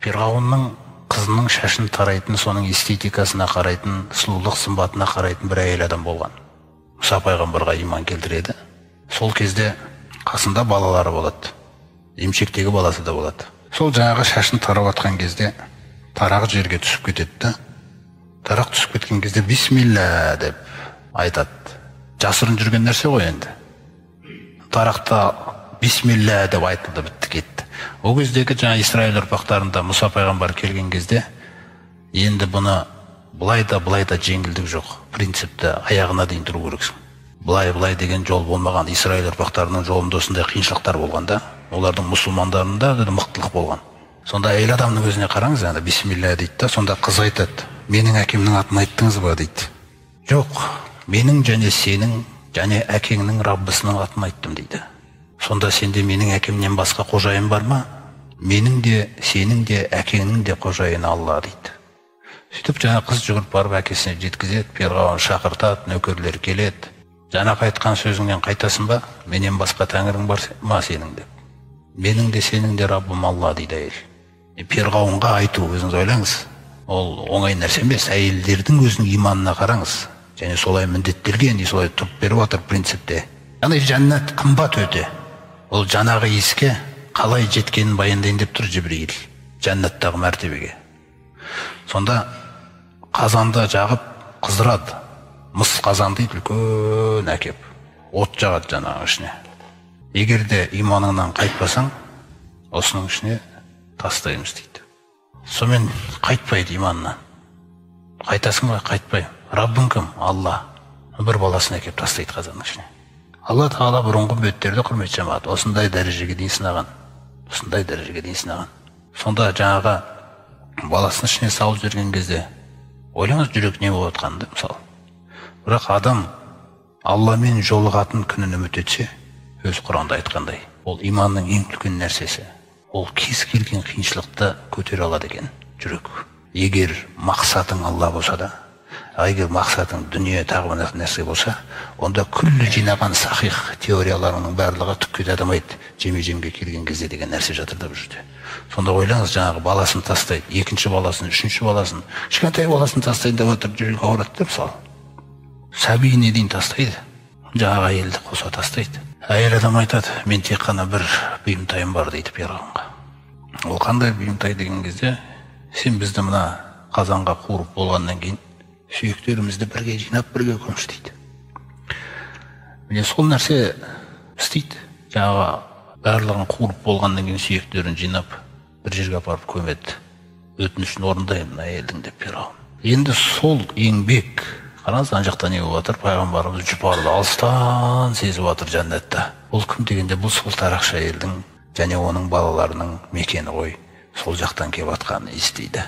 Перғауынның қызының шашын тарайтын, соның эстетикасына қарайтын, сұлулық сымбатына қарайтын бір әйел адам болған. Мұса пайғамбарға иман келтіреді. Сол кезде қасында балалары болады. Емшектегі баласы да болады. Сол жаңағы шашын тарап атқан кезде тарақ жерге түсіп кетеді да. Тарақ түсіп кеткен кезде бисмилля деп айтады. Жасырын жүрген нәрсе ғой енді. Тарақта бисмилля деп айтылды, бітті, кетті. Ол кездегі жаңа Израиль ұрпақтарында Мұса пайғамбар келген кезде енді бұны былай да былай да жеңілдік жоқ. Принципті аяғына дейін тұру керексің. Былай былай деген жол болмаған. Израиль ұрпақтарының жолында осындай қиыншылықтар болған да, олардың мұсылмандарында да мықтылық болған. Сонда әйел адамның өзіне қараңыз, ана бисмилля дейді да, сонда қыз айтады: менің әкемнің атын айттыңыз ба дейді. Жоқ, менің және сенің және әкеңнің Раббысының атын айттым дейді. Сонда сенде менің әкемнен басқа қожайын бар ма? Менің де, сенің де, әкеңнің де қожайыны Алла дейді. Сөйтіп жаңа қыз жүгіріп барып әкесіне жеткізеді, перғауын шақыртады, нөкерлер келеді. Жаңағы айтқан сөзіңнен қайтасың ба? Менен басқа тәңірің бар ма сенің деп. Менің де, сенің де Раббым Алла дейді әйел. Перғауынға айту, өзіңіз ойлаңыз, ол оңай нәрсе емес. Әйелдердің өзінің иманына қараңыз. Және солай міндеттелген, солай тұрып беріп жатыр принципте. Яғни жәннат қымбат өте. Ол жаңағы иіске қалай жеткенін баяндайын деп тұр Жібриил, жәннаттағы мәртебеге. Сонда қазанды жағып қыздырады. Мыс қазан дейді, үлкен әкеп. От жағады жаңағы ішіне. Егер де иманыңнан қайтпасаң, осының ішіне тастаймыз дейді. Сонымен қайтпайды иманынан. Қайтасың ба? Қайтпаймын. Раббың кім? Алла. Бір баласын әкеп тастайды қазанның ішіне. Алла тағала бұрынғы үмметтерді, құрметті жамағат, осындай дәрежеге дейін сынаған. Осындай дәрежеге дейін сынаған. Сонда жаңағы баласын ішіне салып жіберген кезде ойлаңыз, жүрек не болып жатқанын да, мысалы. Бірақ адам Алламен жолығатын күнін үміт етсе, өз Құранда айтқандай, ол иманның ең үлкен нәрсесі. Ол кез келген қиыншылықты көтере алады екен жүрек. Егер мақсатың Алла болса да, егер мақсатың дүние тағы бір нәрсе болса, онда күллі жинаған сахих теорияларының барлығы түкке татымайды, жеме-жемге келген кезде деген нәрсе жатыр да бұл жерде. Сонда ойлаңыз, жаңағы баласын тастайды, екінші баласын, үшінші баласын, кішкентай баласын тастайды деп отырып жүрек ауырады деп мысалы. Сәбиіне дейін тастайды, жаңағы әйелді қоса тастайды. Әйел адам айтады: мен тек қана бір бұйымтайым бар дейді перғауынға. Ол қандай бұйымтай деген кезде, сен бізді мына қазанға қуырып болғаннан кейін сүйектерімізді бірге жинап, бірге көмші дейді. Міне сол нәрсе істейді. Жаңағы барлығын қуырып болғаннан кейін сүйектерін жинап бір жерге апарып көмеді. Өтінішін орындаймын әйелдің деп перғауын. Енді сол еңбек, қараңыз, ана жақта не болып жатыр? Пайғамбарымыз жұпарды алыстан сезіп жатыр жәннатта. Бұл кім дегенде, бұл сол тарақшы әйелдің және оның балаларының мекені ғой. Сол жақтан келіп жатқанын естиді.